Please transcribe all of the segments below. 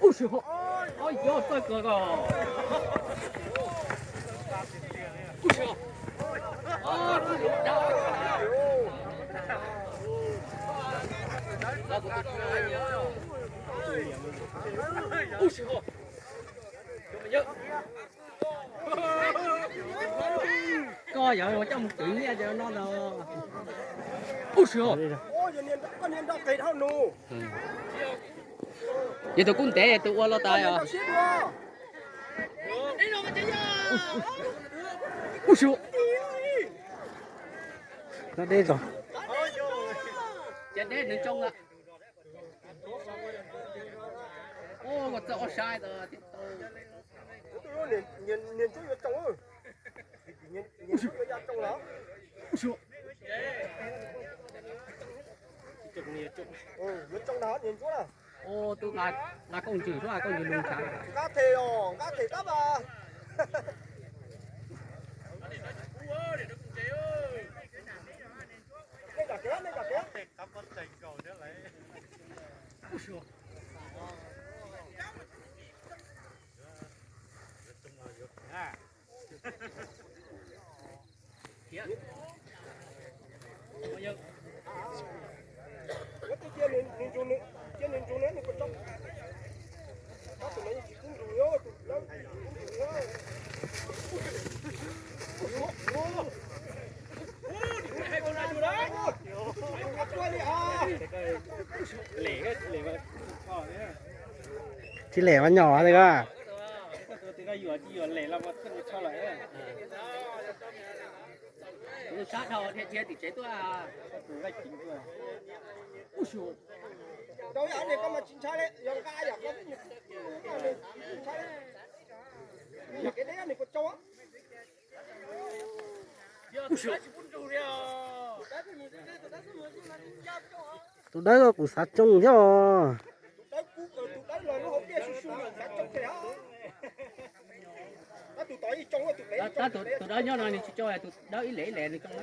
Ub, ub, yog txawj kawg os. Ub, ub, koj yog coj mus kwv nyiaj cov no los. Ub, yog tus kub ntev tus ua los tas os. Ub, no deb zog. Ces deb nws tsoo lawm. Ua txawj ua sai tas thiaj tau. Ua tus nqa kooj ntsws suab kooj ntsws lug ntshav. Tsis lem mas nyom li ko. Tus dawb kuv xav tsoo thiab os. Tab tus tus dawb nyob no nws tsis tsoo, tus dawb ib lem ib lem nws tsoo na.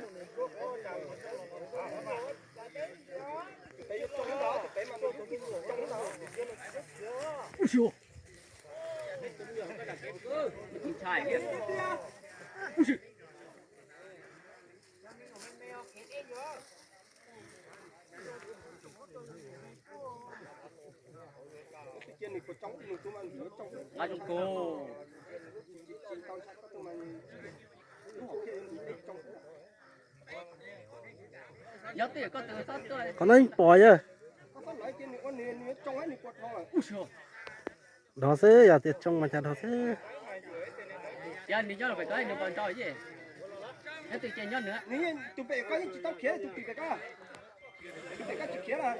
Qhov no yeej pom yog. Dhov xwb, yog tias tsoo mas cas dhov xwb. Yog nws nyob pem tod nws pom nrau yej. Nyob twg ces nyob nws. Tus pem koj yeej tsis tau khiav, tus pem koj, tus pem koj tsis khiav lawm.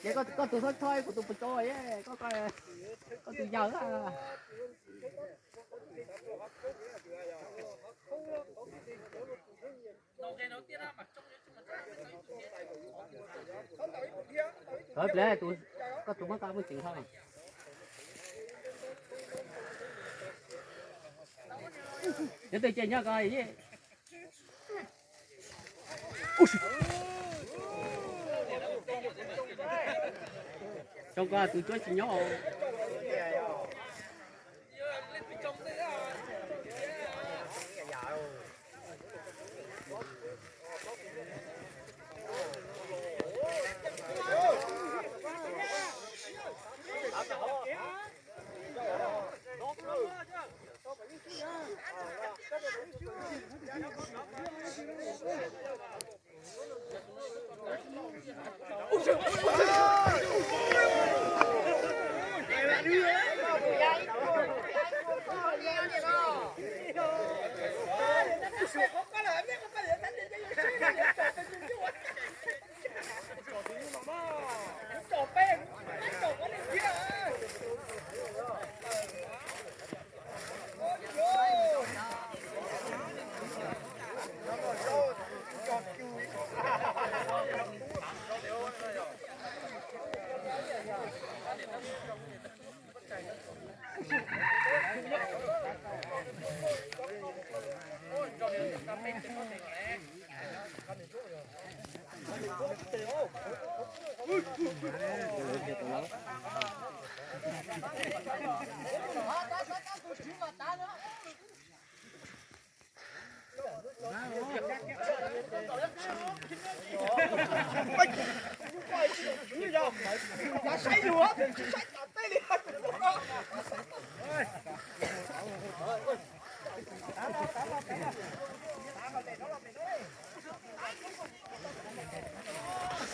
Ces koj tus txhob txhob kuv tus puas tso, koj tus yawg. Thov ple tus, koj tus muab koj muaj tseem ho. Nyob twg ces nyob ko. Tsoo ko tus cuab tsis nyob.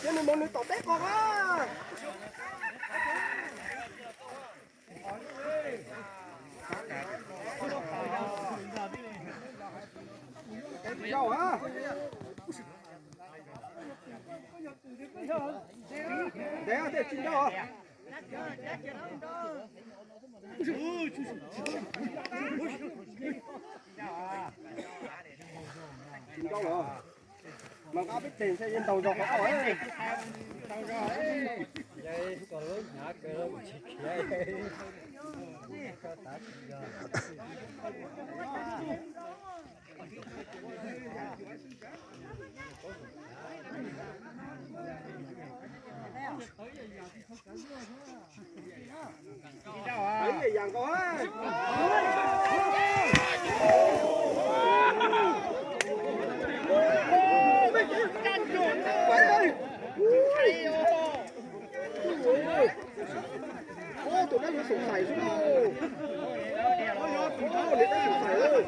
Ces nws mus nws tom teb qos a. Tsis yau a. Ntev tej tsis yau. Tsis yau los mas nqa peb tes ntshe yeej ntaus zog qhov ko. Tus no yuav xoom xaim xwb lauj. Tus no yuav xoom xaim lauj.